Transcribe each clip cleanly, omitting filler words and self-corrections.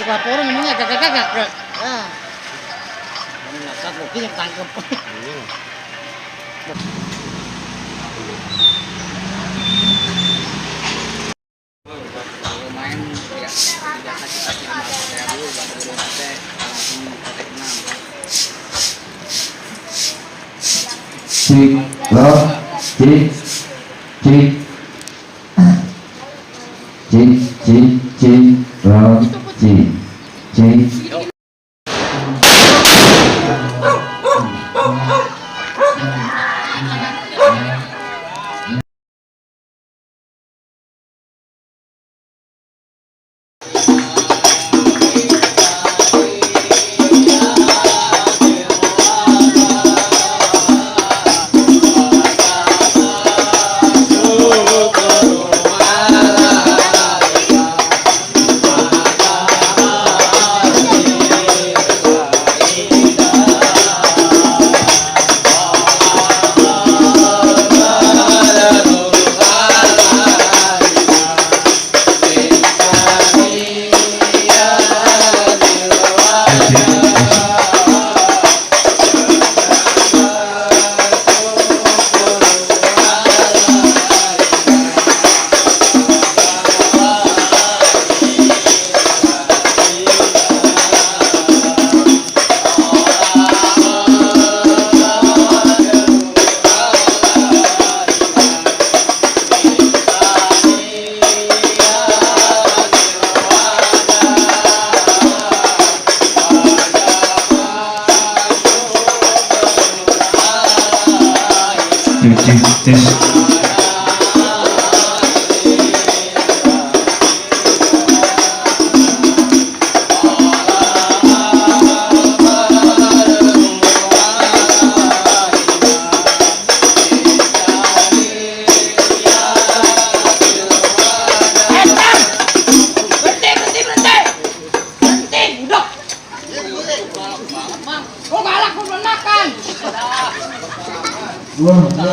Laporan namanya kakak-kakak. Ah. Kakak kokinya tangkep. Main ya biasa kita saya dulu baru teh langsung ketek 6. Cik, lo, cik, cik, lo, cik, cik.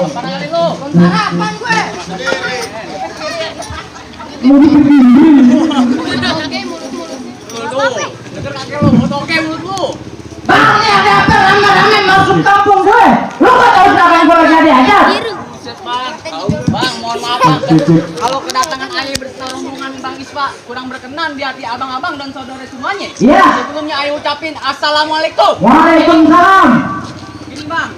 Panali lu, sarapan gue. Mau dipindahin. Denger kakek lu, oke mulut lu. Bang, ini ada apa rame-rame masuk kampung gue? Lu gak tahu siapa yang gue lagi diajar? Bang, mohon maaf bang. Kalau kedatangan ayah bersama rombongan Bang Isfa kurang berkenan di hati abang-abang dan saudara semuanya. Iya. Sebelumnya ayah ucapin assalamualaikum. Waalaikumsalam. Gini bang,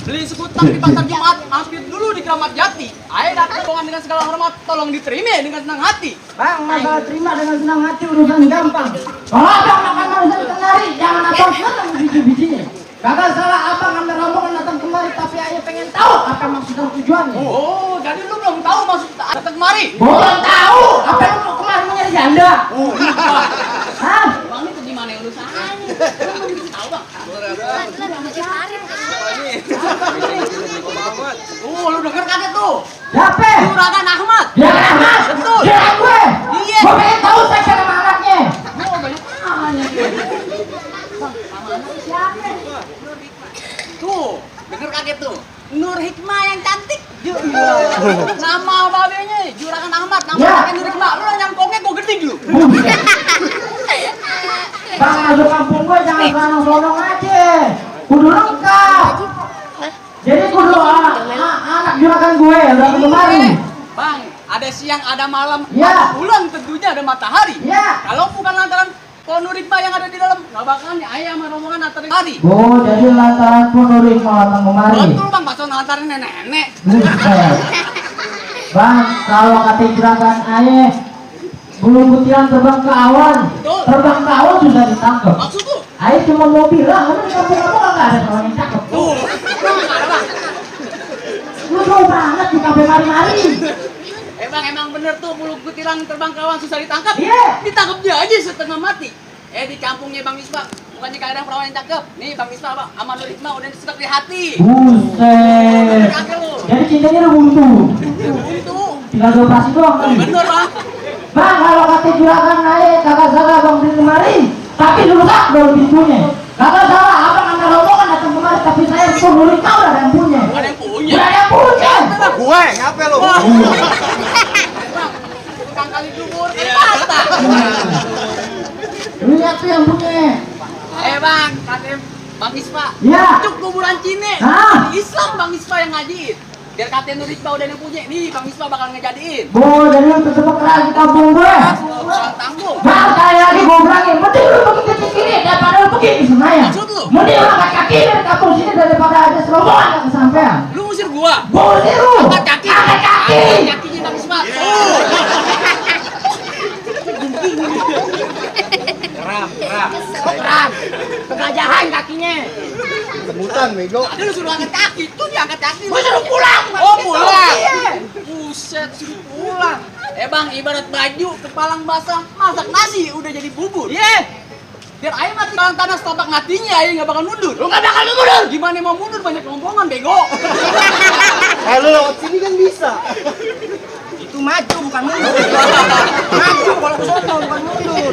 beli sekutang di pasar Jumat, mampir dulu di Keramat Jati. Ayah datang rombongan dengan segala hormat, tolong diterima dengan senang hati. Bang, masalah terima dengan senang hati urusan gampang. Kalau abang makan manusia kenari, jangan abang senang biji-bijinya. Kagak salah abang ambil rombongan datang kemari, tapi ayah pengen tahu apa maksud dan tujuannya. Oh, jadi lu belum tahu maksud datang kemari? Belum tahu. Apa lu mau kemari mau nyari janda? Oh, iya bang. Hah? Bang itu gimana urusannya? Lu belum tahu bang? Lu denger kaget tuh? Siapa? Juragan Ahmad. Ya Ahmad. Betul. Ya gue. Iya. Gue pengen tahu saya sama anaknya. Oh, banyak tanya. Bang, sama anak siapa? Tuh, denger kaget tuh. Nur Hikmah yang cantik. Nama babenya Juragan Ahmad, nama Ya. Nur Hikmah. Lu nyangkongnya gue gede dulu. Bang, masuk kampung gue jangan selonong-selonong aja. Kudu lengkap. Jadi kudu anak juragan gue datang kemari. Bang, ada siang, ada malam, Ya. ada bulan, tentunya ada matahari. Ya. Kalau bukan lantaran pohon Nur Hikmah yang ada di dalam, nggak bakalan ayah sama rombongan antarin hari. Oh, jadi lantaran pun Nurik mau datang kemari. Betul bang, pasal lantaran nenek-nenek. Buset. Bang, kalau kata juragan ayah, bulu butiran terbang ke awan. Betul. Terbang ke awan sudah ditangkap. Maksud tuh? Ayah cuma mau bilang, kamu di kampung-kampung nggak ada orang yang cakep. Tuh, nggak ada bang. Lu jauh banget di kafe mari-mari. Emang bener tuh bulu kutilang terbang kawan susah ditangkap. Iya. Ditangkapnya aja setengah mati. Di kampungnya Bang Misbah, bukannya kadang perawan yang cakep. Nih Bang Misbah, Bang, sama Nur Hikmah udah disedot di hati. Buset. Kakek lu. Jadi cintanya udah buntu. Itu. Tinggal dioperasi doang kali. Bener, Bang. Bang, kalau kata juragan naik, kakak salah bang beli kemari. Tapi dulu tak baru pintunya. Kakak salah, abang ambil rombongan datang kemari. Tapi saya pun dulu kau udah yang punya. Ada yang punya. Udah yang punya. Gue, ngapain lo? Bang, tukang kali dubur kan patah. Lihat tuh yang punya. Bang, kakek Bang Misbah. Iya. Cuk kuburan Cine. Hah? Islam Bang Misbah yang ngajiin. Biar kakek Nur Hikmah udah yang punya. Nih Bang Misbah bakal ngejadiin. Boh, jadi lu tetep lagi kampung gue. Bang tanggung. Bang, sekali lagi gue bilangin, mending lu pergi ke kiri daripada lu pergi ke Senayan. Maksud lu? Mending lu angkat kaki dari kampung sini daripada ada serombongan yang kesampean. Lu ngusir gua. Boleh lu. Angkat kaki. Angkat kaki. Angkat kakinya Bang Misbah. Keram. Kegajahan kakinya. Sebutan, bego. Tadi lu suruh angkat kaki. Tuh diangkat kaki. Gua suruh pulang. Oh pulang. Iya. Buset suruh pulang. Bang, ibarat baju kepalang basah masak nasi udah jadi bubur. Biar ayah mati dalam tanah setapak matinya ayah nggak bakal mundur. Lu nggak bakal mundur. Gimana mau mundur banyak rombongan bego. Lu lewat sini kan bisa. Itu maju bukan mundur. Maju kalau ke sono bukan mundur.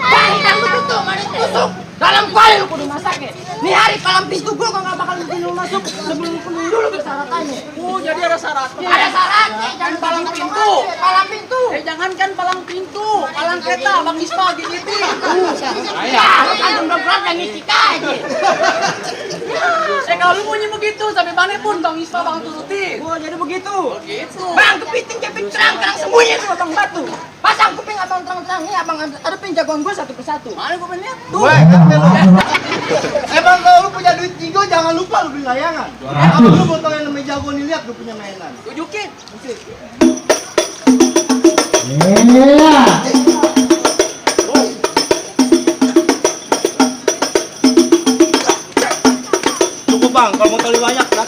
Jangan begitu, mana tusuk. Dalam kali lu kudu masaknya. Nih hari palang pintu gua kok nggak bakal izin lu masuk sebelum lu penuhi dulu persyaratannya. Oh jadi ada syaratnya. Ada syaratnya, jangan palang begitu pintu. aja, palang pintu. Jangankan palang pintu, palang kereta Bang Misbah gigiti. Ya, lu kan berat yang ngisi aja. Kalau lu bunyi begitu sampai mana pun Bang Misbah bakal turutin. Gua jadi begitu. Begitu. Bang, kepiting keping terang sembunyi tuh abang batu. Pasang kuping abang terang-terang nih abang adepin jagoan gua satu persatu. Mana gua pengen lihat? Gue, ngapain lo? Emang kalau lu punya duit jigo, jangan lupa lu beli layangan. Kalau lu botol yang namanya jago nih, lihat lu punya mainan. Tunjukin. Iya. Cukup bang, kalau mau tali banyak kan?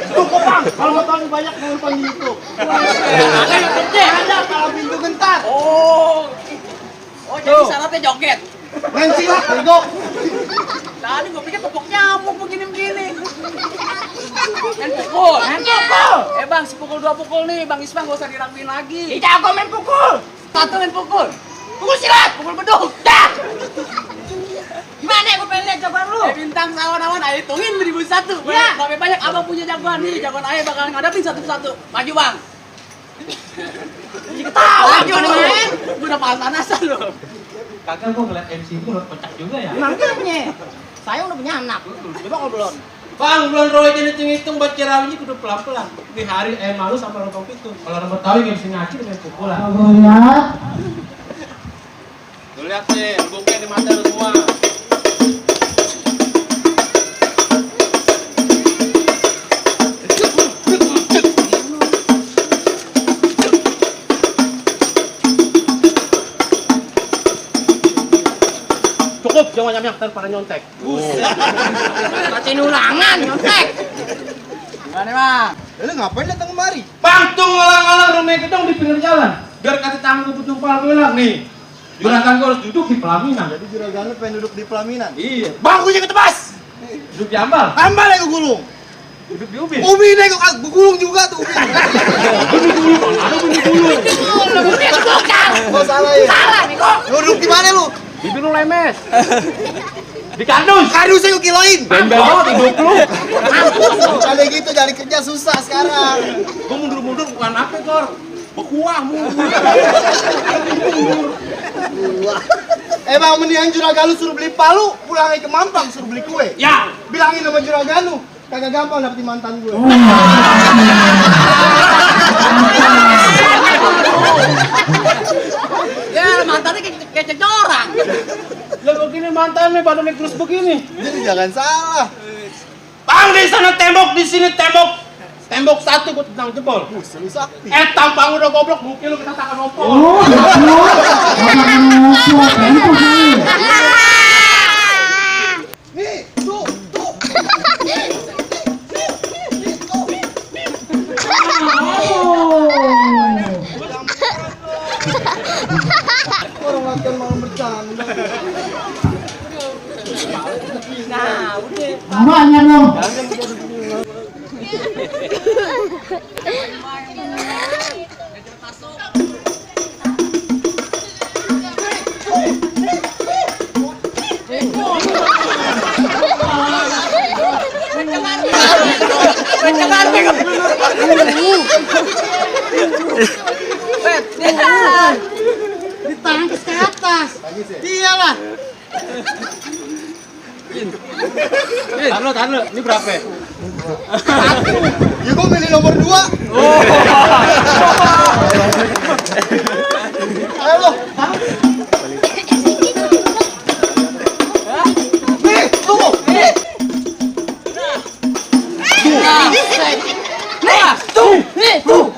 Cukup bang, kalau mau tali banyak nonton di YouTube. Ada YouTube-nya. Ada kalau pintu gentar. Oh jadi syaratnya joget. Main silat, bego. Tadi gua pikir tepuk nyamuk begini-begini. Main pukul. Main pukul. Bang, sepukul dua pukul nih, Bang Isbah gak usah diraguin lagi. Jago main pukul. Satu main pukul. Pukul silat. Pukul beduk. Dah. Gimana gua pengen lihat jagoan lu? Bintang awan-awan, ayo hitungin 1001. Iya. Sampai banyak abang punya jagoan nih, jagoan ayah bakal ngadapin satu-satu. Maju bang. Ketawa Maju main. Gua udah panas-panasan loh. Kakak gua ngeliat MC itu kocak juga ya. Makanya. Saya udah punya anak. Coba kalau belum. Bang, belum roy jadi hitung buat kirawnya udah pelan-pelan. Di hari malu sama rompong itu. Kalau orang Betawi nggak bisa ngaji dengan pukulan. Lihat. Lu lihat sih, buknya di mata lu semua. Cukup, jangan nyamyak ntar pada nyontek. Matiin ulangan nyontek. Gimana bang? Lu ngapain datang kemari? Bang, tuh ngalang-ngalang rumah gedong di pinggir jalan. Biar kata tangguh butuh bilang nih. Juragan gua harus duduk di pelaminan. Jadi juragan lu pengen duduk di pelaminan. Iya. Bang, gue ketebas. Duduk di ambal. Ambal ya gue gulung. Duduk di ubin. Ubi deh, gue gulung juga tuh ubi. Oh salah ya? Salah nih kok. Lu duduk di mana lu? Bibir lu lemes. Di kardus. Kardusnya gue kiloin. Bembel banget hidup lu. Ada gitu cari kerja susah sekarang. Gua mundur-mundur bukan apa, Kor. Bekuah mundur. Bang, mendingan juragan lu suruh beli palu, pulangin ke Mampang suruh beli kue. Ya. Bilangin sama juragan lu, kagak gampang dapetin mantan gue. Ya mantannya kayak cecok orang. Lah begini mantannya badannya terus begini. Jadi jangan salah. Bang, di sana tembok, di sini tembok. Tembok satu gua tendang jebol. Seru sakti. Tampang udah goblok, mungkin lu kita takkan ompol. Oh, Nih, tuh. oh. latihan malam bercanda. Nah, udah. Banyak dong. Ditangkis ke atas. Iyalah. Tahan lo, ini berapa ya? Ya gua milih nomor 2. Ayo lo. Nih, tunggu.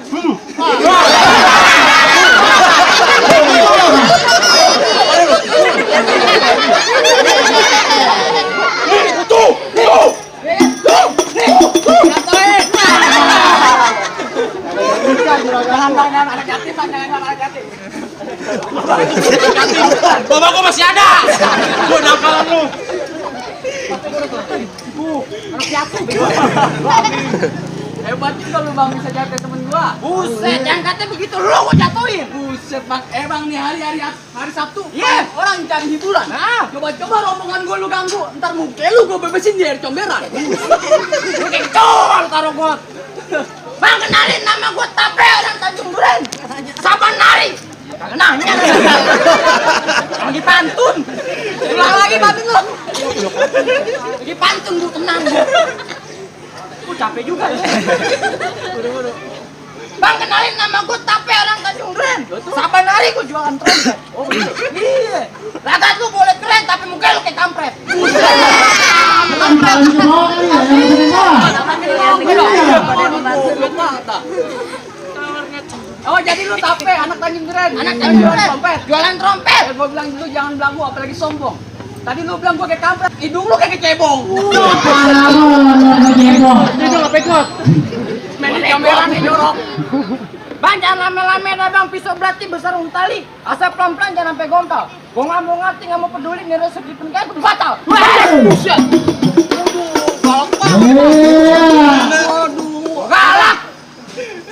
Bapak gua masih ada. Gua nakalan lu. Hebat juga lu bang bisa jatuhin temen gua. Buset, yang katanya begitu lu gua jatuhin. Buset bang, bang nih hari Sabtu. Iya, orang cari hiburan. Nah, coba-coba rombongan gua lu ganggu. Ntar muka lu gua bebesin di air comberan. Lu kecol karo gua. Bang kenalin nama gua Tape orang Tanjung Duren. Saban nari. Kagak nanya. Lagi pantun. Ulang lagi pantun lu. Lagi pantun gua tenang gua. Gua capek juga ya. Bang kenalin nama gue Tape orang Tanjung Duren. Saban hari gue jualan trompet. Oh iya. Lagat lu boleh keren tapi muka lu kayak kampret. Oh jadi lu Tape anak Tanjung Duren. Anak Tanjung Duren trompet. Jualan trompet. Gue bilang dulu jangan belagu apalagi sombong. Tadi lu bilang gue kayak kampret, hidung lu kayak cebong. Itu apa ikut? Main di comberan nih jorok. Bang jangan lame-lame dah bang, pisau berarti besar untali. Asal pelan-pelan jangan sampai gompal. Gue nggak mau ngerti, nggak mau peduli, nih rezeki pengen kudu fatal. Buset. Aduh, galak banget. Aduh, galak.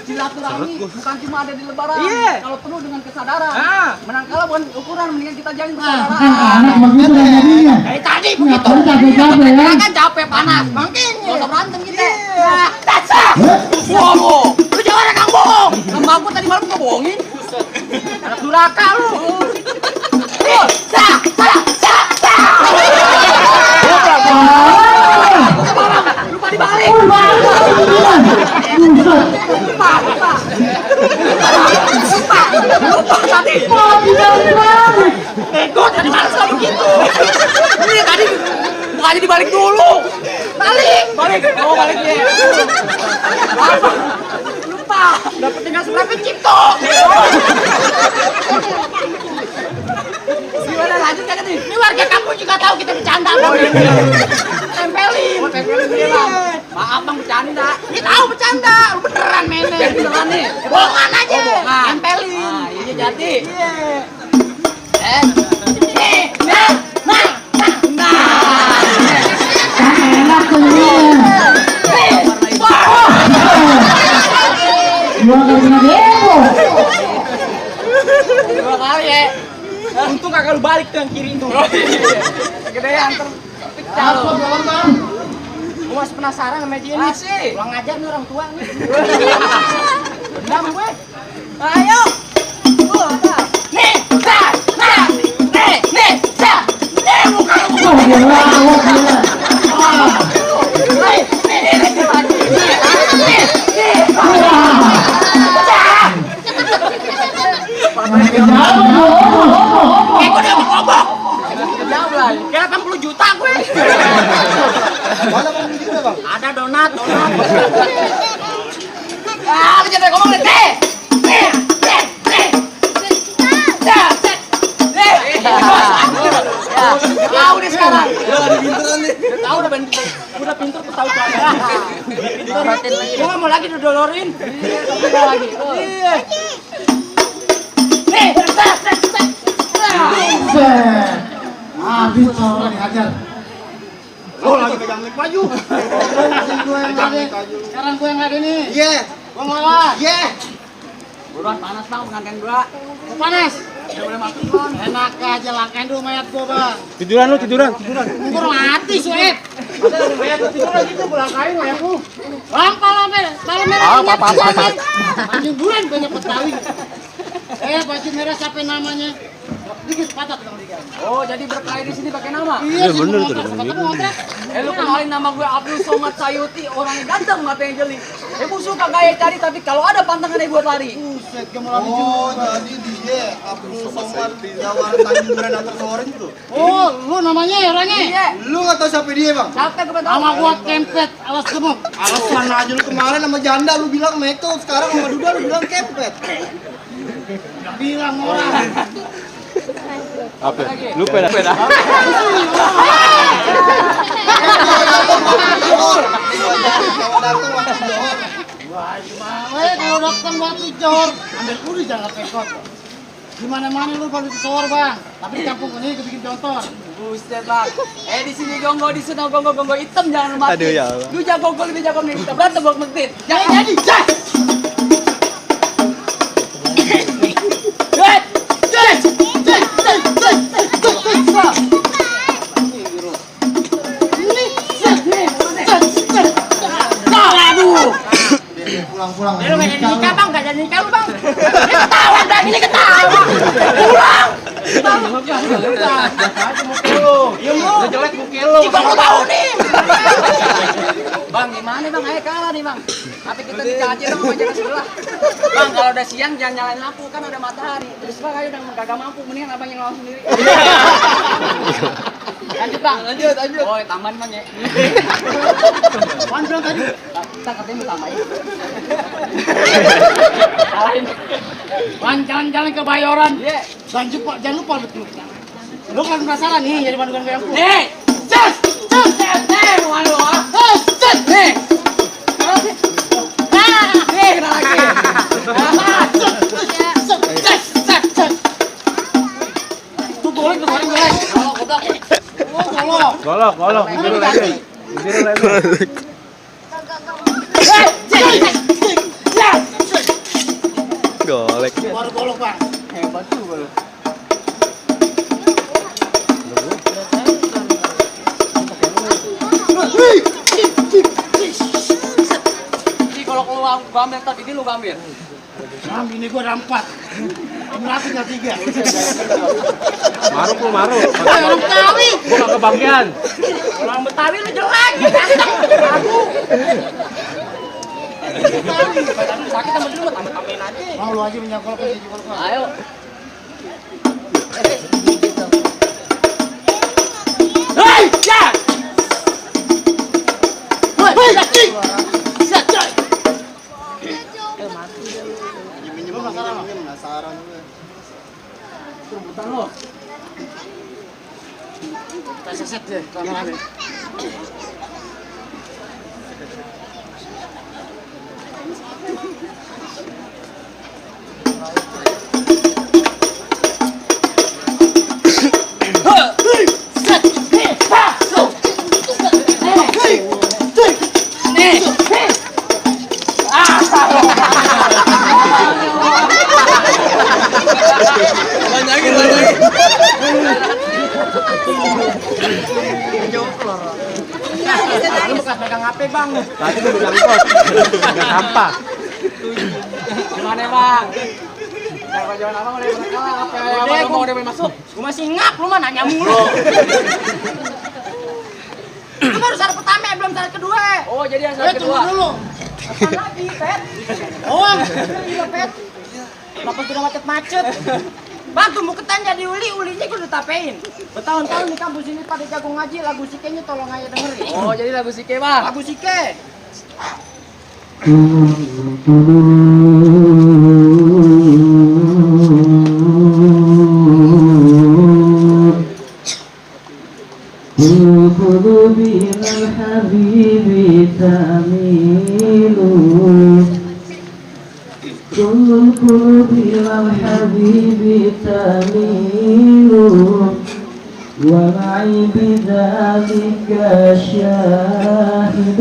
Silaturahmi bukan cuma ada di lebaran. Iya. Kalau penuh dengan kesadaran. Menang kalah bukan ukuran, mendingan kita jalin persaudaraan. Anak begitu jadinya. Dari tadi begitu. Capek-capek ya. Kan capek panas, makanya nggak usah berantem kita. Dasar. Wow, lu jangan ada kang bohong. Nama aku tadi malam gua bohongin. Anak duraka lu. Lupa dibalik. Lupa tadi. Ego tadi malas kamu gitu. Ini tadi bukannya dibalik dulu. Balik. Oh baliknya. Lupa. Dapat tinggal seberapa cipto. Gimana lanjut ya nih? Ini warga kampung juga tahu kita bercanda. Tempelin bilang. Maaf bang bercanda. Kita tahu bercanda. Lu beneran mainnya. Beneran nih. Bohongan aja. Tempelin. Nah ini jadi. Enak tuh ini. Dua kali kena demo. Dua kali ya. Untung kagak lu balik tuh yang kiri itu. Kegedean terpecah lu. Gue masih penasaran sama dia nih. Pulang ngajar nih orang tua nih. Dendam gue. Ayo. Nih, muka lu. Kayak 80 juta gue. Mana pun gitu bang? Ada donat. Lu jangan ngomong deh. Tahu deh sekarang. Tahu udah pinter tuh tahu cara. Gua nggak mau lagi didolorin. Iya. Nih, habis kau dihajar. Lo lagi pegang mic maju. Gue yang lari. Sekarang gue yang lari nih. Iya. Gue ngelawan. Iya. Buruan panas bang, pengantin gua. Gue panas. Udah boleh masuk bang. Enak aja langkain dulu mayat gue bang. Tiduran lu, tiduran. Gue mati suet. Ada mayat tiduran gitu, belakangin mayatmu. Bang, kalau merah apa. Anjing bulan banyak Betawi. Baju merah siapa namanya? Dikit patah dong dikit. Oh jadi berkelahi di sini pakai nama? Iya bener tuh. Lu kenalin nama gue Abdul Somad Sayuti, orang ganteng matanya jeli. Musuh kagak cari tapi kalau ada pantangannya buat lari. Buset, gue mau lari Oh, juga. jadi dia Abdul Somad di Jawa Tanjung Predator Soren itu. Oh, lu namanya ya orangnya? Iya. Lu nggak tahu siapa dia, Bang? Siapa gue tahu? Nama gua Kempet, alas gemuk. Alasan aja lu kemarin sama Janda lu bilang Meko, sekarang sama Duda lu bilang Kempet. Udah bilang orang. Apa? Lupa dah. Jawa datang waktu Johor. Wah, gimana? Kalau datang waktu Johor, ambil kudu jangan pekot. Gimana-mana lu baru Johor bang, tapi di kampung ini gue bikin contoh. Buset bang. Di sini gongo di sana gongo hitam jangan lu mati. Aduh, ya Allah. Lu jago gol lebih jago nih. Kita berantem buat mentit. Jangan jadi, jas! Pulang-pulang. Lu pengen nikah bang, gak jadi nikah lu bang. Ini ketawa bang, ini ketawa. Pulang. Iya lu, udah jelek muka lu. Bang lu tahu nih. Bang gimana bang, ayo kalah nih bang. Tapi kita nikah aja dong sama jalan sebelah. Bang kalau udah siang jangan nyalain lampu kan ada matahari. Terus bang ayo udah kagak mampu, mendingan abang yang lawan sendiri. Lanjut bang, lanjut. Oh tambahan bang ya. Wan bilang tadi. Kita katanya mau tambahin. Kalahin. Wan jalan-jalan ke Bayoran. Iya. Jangan lupa lu kan penasaran nih jadi panduan gue yang ku. Nih. Cus. Nih, waduh. Cus. Nih. Nih, kena lagi. Tuh goreng. Kalau goblok. Oh, golok. Golok, tidur lagi. Tidur lagi. Golek. Baru golok bang. Hebat juga lu. Jadi kalau keluar gua ambil tadi ini lu ambil. Mam ini gua ada 4. Berarti tinggal 3. Maruk lu, maruk. Orang Betawi. Gua gak kebagian. Orang Betawi lu jelek. Aku. Sakit sama dulu tambah-tambahin aja. Mau lu aja minyak golok aja golok. Ayo. Hei, ya. Penasaran gue. Rebutan lo. Kita seset deh kameranya. Lu bekas pegang HP bang. Tadi gua bilang kos. Enggak sampah. Gimana bang? Kalau jalan abang udah berkalah, apa yang mau udah masuk? Gua masih ngap lu mah nanya mulu. Lu baru syarat pertama belum syarat kedua. Oh jadi yang syarat kedua. Tunggu dulu. Apa lagi, Pet? Oh, iya Pet. Kenapa sudah macet-macet? Bang, tumbuketan jadi ulinya gue udah tapein. Bertahun-tahun di kampus ini pada jago ngaji, lagu Sikenya tolong aja dengerin. Oh jadi lagu Sike bang. Lagu Sike. ومعي بذلك شاهد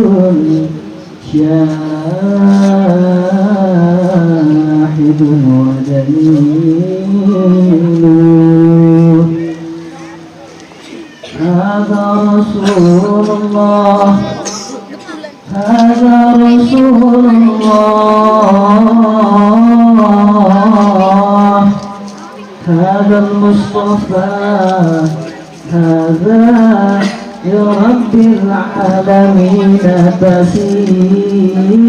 ودليل هذا رسول الله هذا رسول الله هذا المصطفى هذا لرب العالمين تسيل.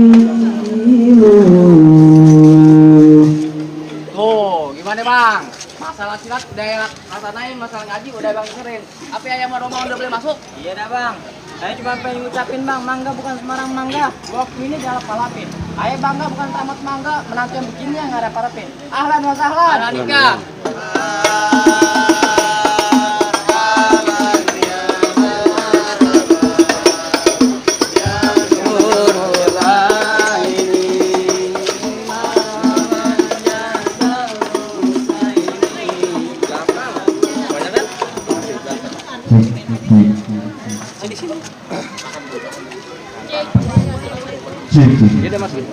Tuh, gimana bang? Masalah silat udah rasanain, masalah ngaji udah bang sering. Apa ayam Roma udah boleh masuk? Iya dah bang, saya cuma pengen ngucapin bang, mangga bukan sembarang mangga. Waktu ini jangan palapin. Ayah bangga bukan tamat mangga, menantu yang begini yang nggak ada parapin. Ahlan wa sahlan. Ahlan nikah. Dia udah masuk.